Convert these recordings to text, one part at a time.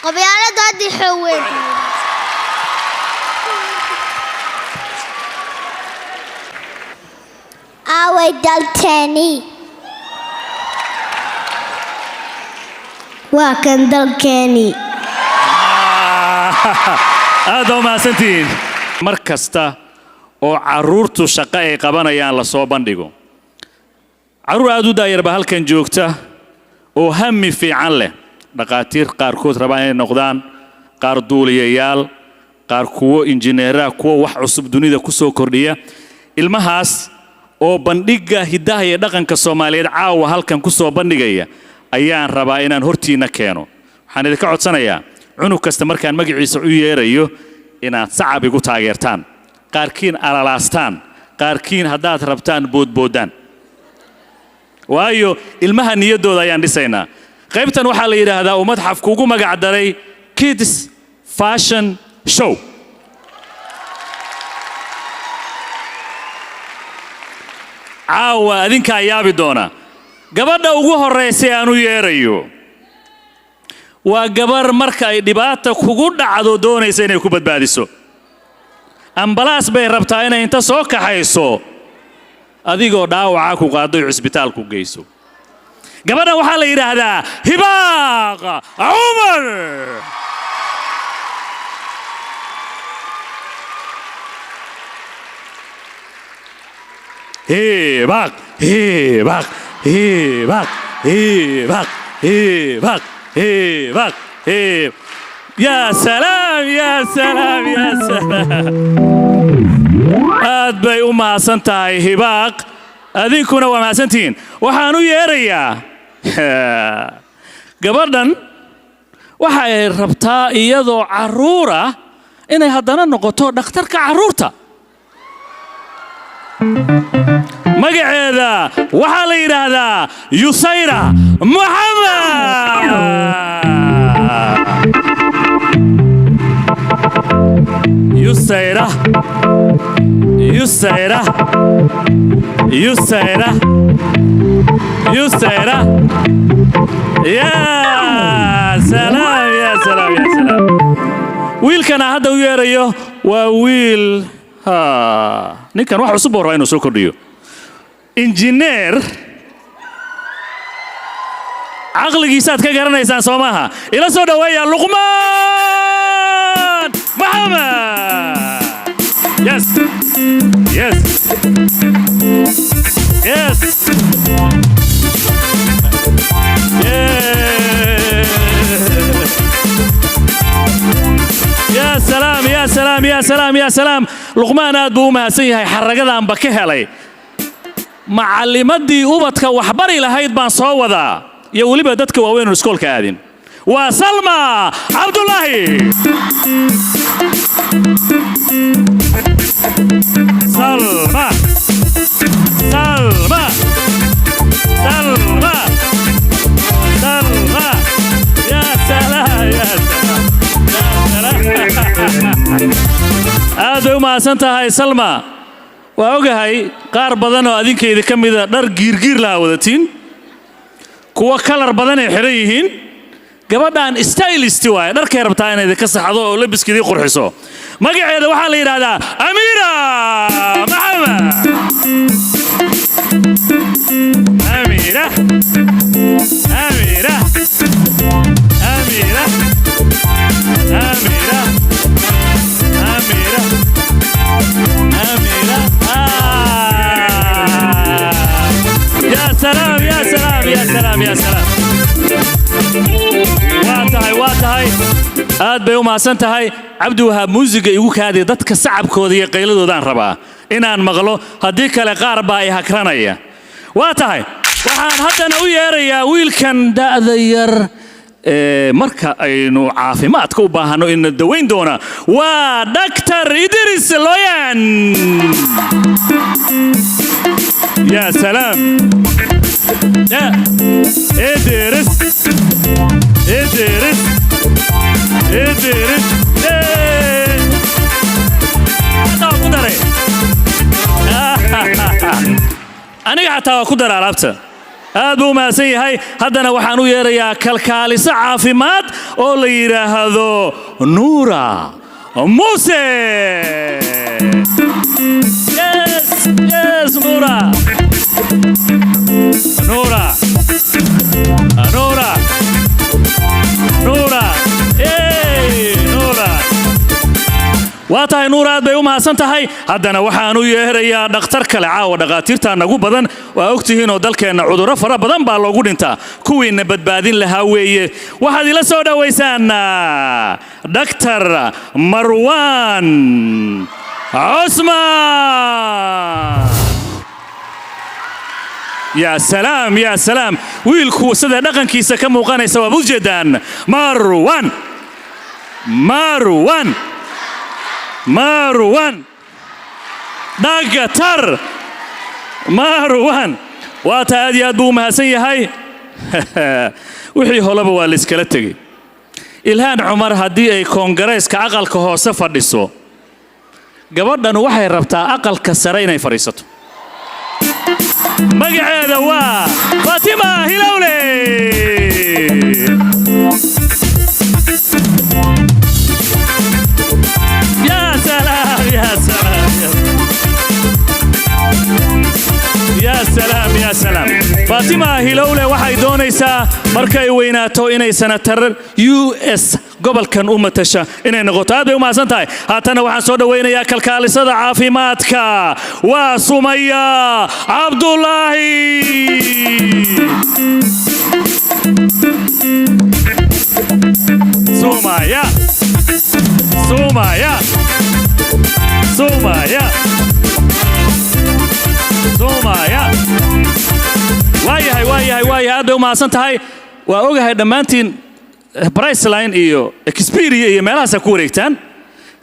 Qabyaaladu haddii xoog weyn tahay. Aaway dalkeennii? Waa kan dalkeennii. Aad baa u mahadsantihiin. Mar kasta oo carruurtu shaqo ay qabanayaan la soo bandhigo, carruur aad u daayar baa halkan joogta oo hami fiican leh, dhaqaatiir qaarkood rabaan inay noqdaan, qaar duuliyayaal, qaar kuwo injineeraa, kuwo wax cusub dunida ku soo kordhiya. Ilmahaas oo bandhigga hiddaha iyo dhaqanka Soomaaliyeed caawa halkan ku soo bandhigaya ayaan rabaa inaan hortiinna keeno. Waxaan idinka codsanayaa cunug kasta markaan magaciisa u yeerayo inaad sacab igu taageertaan, qaarkiin alalaastaan, qaarkiin haddaad rabtaan boodboodaan, waayo ilmaha niyaddooda ayaan dhisaynaa. Qaybtan waxaa la yidhaahdaa uu madxafku ugu magac daray Kids Fashion Show. Caawa adinkaa yaabi doona. Gabadha ugu horraysay aan u yeerayo waa gabar marka ay dhibaata kugu dhacdo doonaysa inay ku badbaadiso. Ambalaas bay rabtaa inay inta soo kaxayso adigoo dhaawaca ku qaaddo cisbitaalku geyso. Gabadhan waxaa la yidhaahdaa Hibaaq Cumar. Hibaaq, Hibaaq, Hibaaq, Hibaaq, Hibaaq, Hibaaq, Hiib. Yaa salaam, yaa salaam, yaa salaam! Aad bay u mahadsan tahay Hibaaq, adinkuna waa mahadsantihiin. Waxaan u yeerayaa gabadhan. Waxay rabtaa iyadoo carruur ah inay haddana noqoto dhakhtarka carruurta. Magaceeda waxaa la yidhaahdaa Yusayra Moxamed. Yusayra, Yusayra, Yusayra, Yusayra! Ya salaam, ya salaam, ya salaam! Wiilkana hadda u yeerayo waa wiil ha ninkan wax cusub buu rabaa inuu soo kordhiyo, injineer. Caqligiisaad ka garanaysaan, soo maaha? Ila soo dhoweeya Luqmaan Maxamed. Yes. Yeah. Ya salaam, ya salaam, ya salaam, ya salaam! Luqmaan aad buu u mahadsan yahay. Xaragadaanba ka helay. Macallimadii ubadka waxbari lahayd baan soo wadaa, iyo weliba dadka waaweyn oo iskoolka aadin. Waa Salma Cabdulaahi. Salma, Salma, Salma, Salma! Ya salaam, ya salaam, ya salaam! Aad bay u mahadsan tahay Salma. Waa ogahay qaar badan oo adinkayda ka mida dhar giirgiir lahaa wadatiin, kuwa kalar badan ay xidhan yihiin. Gabadhan stylist waaye, dharkay rabtaa inay idinka saxdo oo labiskidii qurxiso. Magaceeda waxaa la yidhaahdaa Amiira Maxamed. Amiira, Amiira, Amiira, Amiira, Amiira, Amiira! Ah! Ya salaam, ya salaam, ya salaam, ya salaam! Waa tahay, waa tahay, aad bay u mahadsan tahay. Cabdiwahaab, muusiga igu kaadiya. Dadka sacabkooda iyo qayladoodaan rabaa inaan maqlo, haddii kale qaar baa i hakranaya. Waa tahay, waxaan haddana u yeerayaa wiilkan da'da yar ee marka aynu caafimaadka u baahanno ina dawayn doona. Waa Dhaktar Idris Loyan. Ya salaam, ya Idris, Idris, Idris! Xataa waa ku daray, aniga xataa waa ku dara alaabta. Aad buu u mahadsan yahay. Haddana waxaan u yeerayaa kalkaaliso caafimaad oo la yidhaahdo Nuura Muuse. Yes, Nuura, Nuura, Nuura, Nuura. Hey, Nuura. Waa tahay, Nuur, aad bay u mahadsan tahay. Haddana waxaan u yeerayaa dhakhtar kale. Caawa dhakhaatiirtaa nagu badan, waa ogtihiin oo dalkeenna cudurro fara badan baa loogu dhintaa. Kuwiinna badbaadin lahaa weeye. Waxaad ila soo dhowaysaan Dhaktar Marwaan Cusmaan. Yaa salaam, yaa salaam! Wiilku sida dhaqankiisa ka muuqanaysa waad u jeedaan. Marwan, Marwan, Marwan, Dhaktar Marwan. Waa taa, aad iyo aad buu u mahadsan yahay. Wixii holeba waa layskala tegey. Ilhaan Cumar haddii ay koongareeska aqalka hoose fadhiso, gabadhan waxay rabtaa aqalka sare inay fadhiisato. Magaceeda waa Fatima Hilowle. Ya salaam, ya salaam, ya salaam, ya salaam! Fatima Hilowle waxay doonaysaa markay weynaato inay senator US gobolkan u matasha inay noqoto. Aad bay u mahadsan tahay. Haatana waxaan soo dhowaynayaa kalkaalisada caafimaadka, waa Sumaya Cabdulaahi. Sumaya, Sumaya, Sumaya, Sumaya. Waayahay, waayahay, waayahay. Aad bay u mahadsan tahay. Waa ogahay dhammaantiin Priceline iyo Expedia iyo meelahaasaa ku wareegtaan,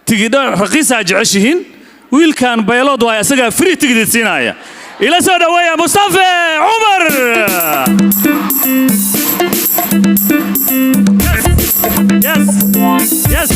tigidho raqiisaa jeceshihiin. Wiilkan pilot waay, isagaa free tigidid siinaya. Ila soo dhoweeya Mustafe Cumar. Yes.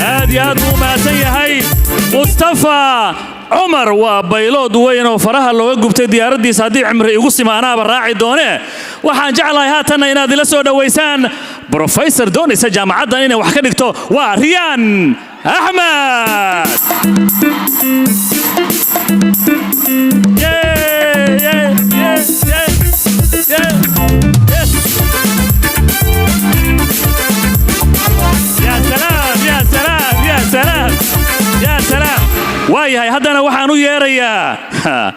Aad iyo aad buu u mahadsan yahay Mustafa Cumar. Waa pilot weyn oo faraha looga gubtay diyaaraddiisa. Haddii cimri igu sima, anaaba raaci doonee. Waxaan jeclahay haatanna inaad ila soo dhowaysaan professor doonaysa jaamacaddan inay wax ka dhigto, waa Riyaan Axmed. Yeah. Yes. Ya salaam, ya salaam, ya salaam, ya salaam! Waayahay, haddana waxaan u yeerayaa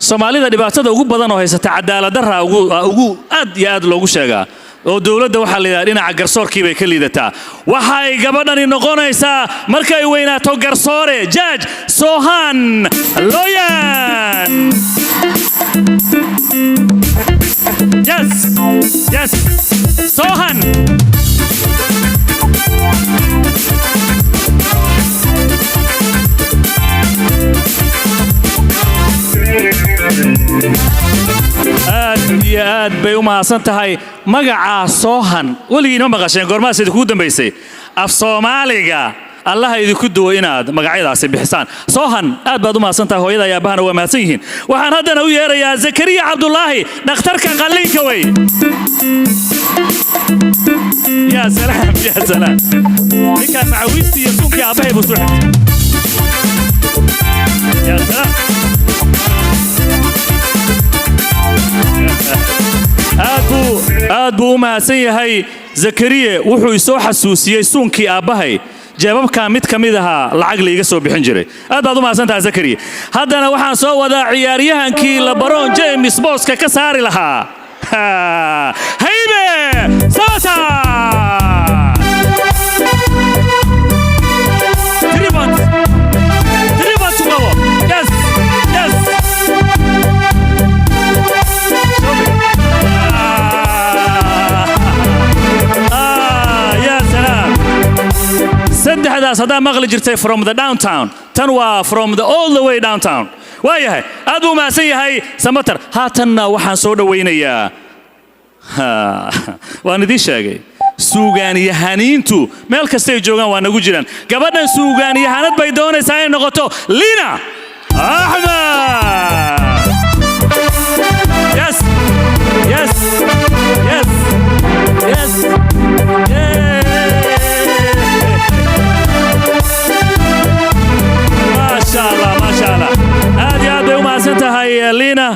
Soomaalida dhibaatada ugu badan oo haysata cadaaladdarra ugu aad iyo aad loogu sheegaa, oo dowladda waxaa la yidhaha dhinaca garsoorkii bay ka liidataa. Waxay gabadhani noqonaysaa markay weynaato garsoore, judge Sohan Loyan. Yes, Sohan. Aad iyo aad bay u mahadsan tahay. Magacaa Soohan weligiin ma maqasheen? Goormaas idinkugu dambaysay? Af Soomaaliga Allaha idinku duwo inaad magacyadaasi bixisaan. Soohan, aad baad u mahadsan tahay. Hooyada iyo aabahana waa mahadsan yihiin. Waxaan haddana u yeerayaa Zakariya Cabdulaahi, dhakhtarka qalliinka wey. Ya salaam, ya salaam! Ninkaan macawiistii iyo suunkii aabbahay buu soo xigtay. Ya salaam! Aad buu u mahadsan yahay Zakariye. Wuxuu isoo xasuusiyey suunkii aabbahay, jeebabkaa mid ka mid ahaa lacag laiga soo bixin jiray. Aad baad u mahadsan tahay, Zakariye. Haddana waxaan soo wadaa ciyaaryahankii LeBron James booska ka saari lahaa, Haybe Sata. Tribant, tribant qabo. Yes. Show me. Ah, ah, ya salaam! Saddexdaas haddaa maqli jirtay from the downtown, tan waa from the all the way downtown. Waayahay, aad buu mahadsan yahay Samater. Haatanna waxaan soo dhowaynayaa Waan idiin sheegay, suugaanyahaniintu meel kastay joogaan waa nagu jiraan. Gabadhan suugaanyahanad bay doonaysaa inay noqoto, Lina Axmed. Yes, yes, yes, yes! Yeah! Maasha Allah, maasha Allah, aad iyo aad bay u mahadsan tahay Liina.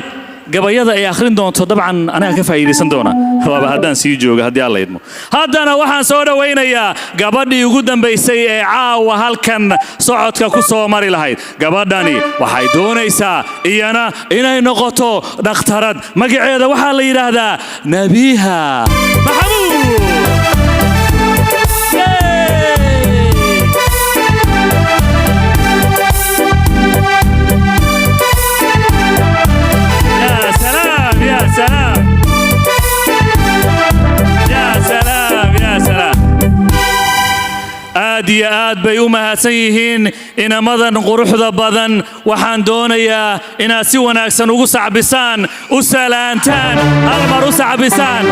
Gabayada ay akhrin doonto dabcan anaga ka faa'iidaysan doona, waaba haddaan sii jooga, haddii Alla idmo. Haddana waxaan soo dhowaynayaa gabadhii ugu dambaysay ee caawa halkan socodka ku soo mari lahayd. Gabadhani waxay doonaysaa iyana inay noqoto dhakhtarad. Magaceeda waxaa la yidhaahdaa Nabiha Maxamuud. Yay! يا سلام، يا سلام، يا سلام، يا سلام! Aad iyo aad bay u mahadsan yihiin inamadan quruxda badan. Waxaan doonayaa inaad si wanaagsan ugu sacbisaan, u salaantaan, hal mar u sacbisaan.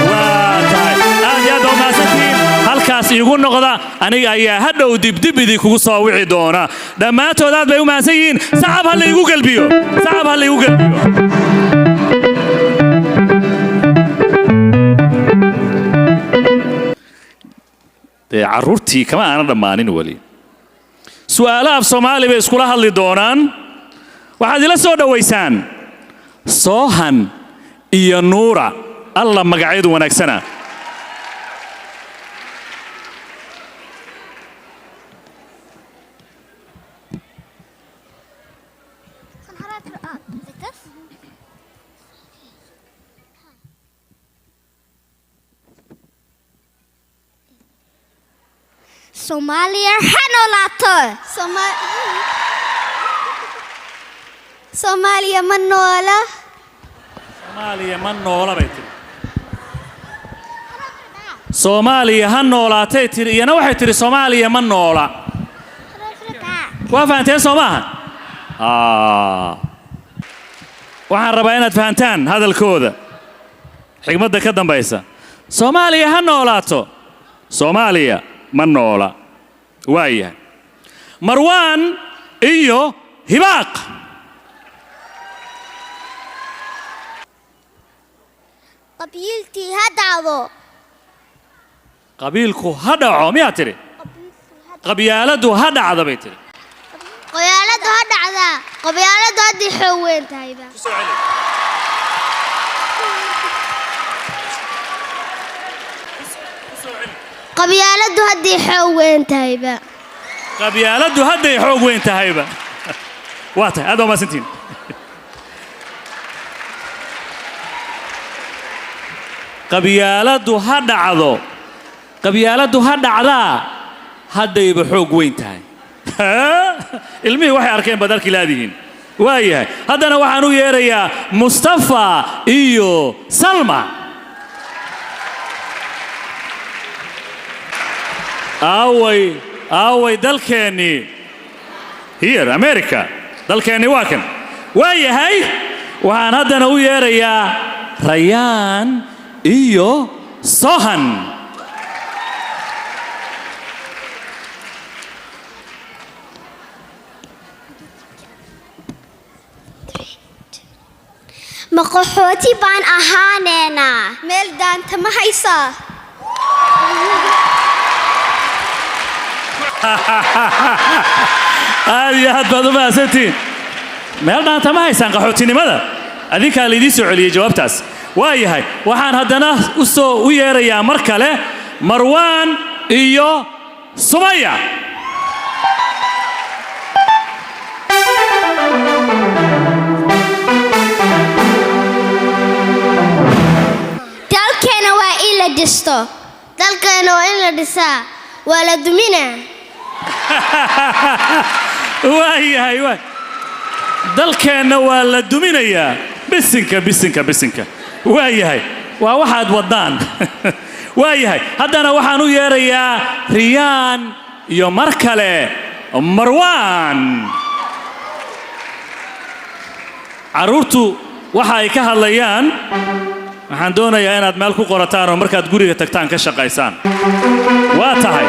Waa tahay, aad iyo aad baa u mahadsantihiin. Halkaas iigu noqda, aniga ayaa hadhow dibdib idinkugu soo wici doona. Dhammaantood aad bay u mahadsan yihiin. Sacab ha laygu gelbiyo, sacab ha laygu gelbiyo. Dee carruurtii kama aanan dhammaanin weli. Su'aalaha af Soomaali bay iskula hadli doonaan. Waxaad ila soo dhowaysaan Soohan iyo Nuura. Alla, magacyadu wanaagsana! So how do I put it up? Like this? Soomaaliya ha noolaato. Soomaaliya ma noola. Soomaaliya ma noola bay tiri. Soomaaliya ha noolaatay tiri, iyana waxay tiri Soomaaliya ma noola. Waa fahanteen, soo maaha? Ah. Waxaan rabaa inaad fahantaan hadalkooda, xigmadda ka dambaysa. Soomaaliya ha noolaato, Soomaaliya ma noola. Waayahay, Marwaan iyo Hibaaq. Qabiiltii ha dhacdo. Qabiilku ha dhaco miyaa tidhi? Qabyaaladdu ha dhacda bay tidhi. Qabyaaladu ha dhacdaa. Qabyaaladu haddii xoog weyn tahayba. Qabyaaladu haddii xoog weyn tahayba. Qabyaaladdu hadday xoog weyn tahayba. Waa tahay, aad baa mahadsantihiin. Qabyaaladdu ha dhacdo, qabyaaladdu ha dhacdaa haddayba xoog weyn tahay. Ilmihii waxay arkeen baad arki laadihiin. Waayahay, haddana waxaan u yeerayaa Mustafa iyo Salma. Aaway, aaway dalkeennii? Here, America, dalkeennii waa kan. Waa yahay, waxaan haddana u yeerayaa Rayaan iyo Sohan. Ma qaxooti baan ahaaneynaa? Meel daanta ma haysaa? Aad iyo aad baad u mahadsantihiin. Meel dhaanta ma haysaan qaxootinimada? Adinkaa laydiin soo celiyey jawaabtaas. Waa yahay, waxaan haddana u soo u yeerayaa mar kale Marwaan iyo Sumaya. Dalkeena waa in la dhisto. Dalkeena waa in la dhisaa. Waa la duminaa. Waa yahay, waay, dalkeenna waa la duminayaa. Bisinka, bisinka, bisinka! Waa yahay, waa waxaad waddaan. Waa yahay, haddana waxaan u yeerayaa Riyaan iyo mar kale Marwaan. Carruurtu waxa ay ka hadlayaan Waxaan doonayaa inaad meel ku qorataan oo markaad guriga tagtaan ka shaqaysaan. Waa tahay.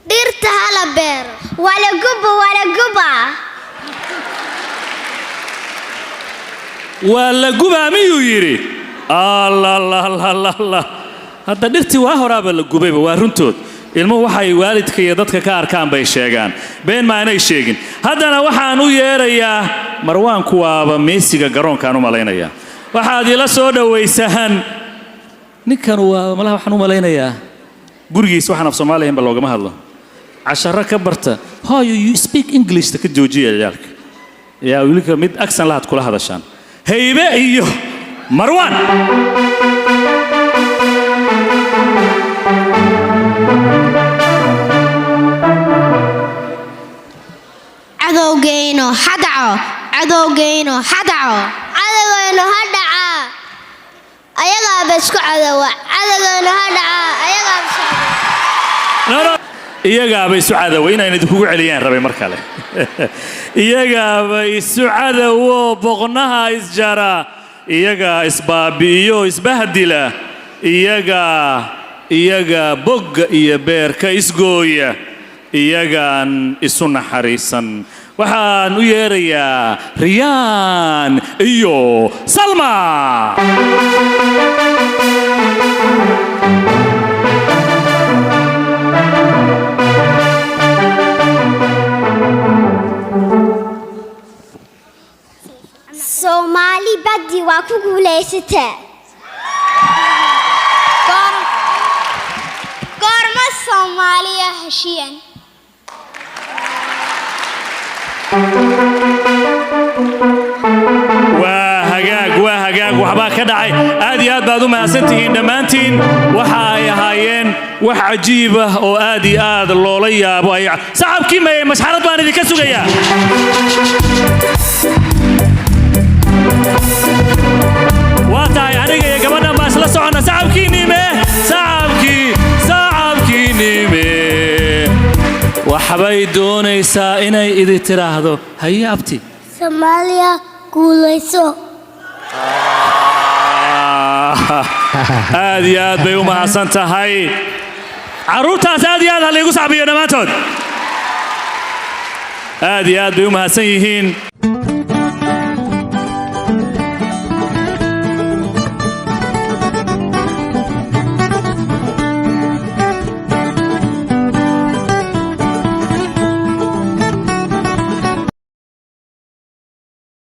Dhirta hala beero. Wala guba, wala guba. Waa la gubaa miyuu yidhi? Allalalala, hadda dhirtii waa horaaba la gubayba. Waa runtood, ilmuhu waxay waalidka iyo dadka ka arkaan bay sheegaan, been maanay sheegin. Haddana waxaan u yeerayaa Marwaanku, waaba Meesiga garoonkaan u malaynayaa. Waxaad ila soo dhowaysaan ninkan. Waa malaha, waxaan u malaynayaa gurigiis waxaan af Soomaaliya inba loogama hadlo. Casharo ka barta. Hooyo, you speak English ka joojiya ciyaalka. Yaa wiilka mid accent lahaad kula hadashaan. Haybe iyo Marwaan. Cadowgeyno ha dhaco, cadowgeyno ha dhaco. Cadowgeyno ha dhacaa, ayagaaba isku cadowa. Cadowgeyno ha dhacaa, ayagaaba isku cadowa. No, no. Iyagaaba isu cadowa inaan idinkugu celiyaan rabay mar kale. Iyagaaba isu cadowo, boqnaha isjara, iyagaa isbaabi'iyo, isbahdila, iyagaa iyagaa bogga iyo beerka isgooya, iyagaan isu naxariisan. Waxaan u yeerayaa Riyaan iyo Salma. Soomaali baddi waa ku guulaysatee. Goorma Soomaaliya heshiiyeen? Waa hagaag, waa hagaag, waxbaa ka dhacay. Aad iyo aad baad u mahadsantihiin dhammaantiin. Waxa ay ahaayeen wax cajiib ah oo aad iyo aad loola yaabo. Ay sacabkii mayay, mashxarad baan idinka sugayaa. Waa tahay, aniga iyo gabadhan baa isla soconna. Sacabkiinime, sacabkii, sacabkiinime. Waxbay doonaysaa inay idi tidhaahdo. Haye, abti. Soomaaliya guulayso. Aad iyo aad bay u mahadsan tahay carruurtaas. Aad iyo aad ha laygu sacbiyo dhammaantood. Aad iyo aad bay u mahadsan yihiin.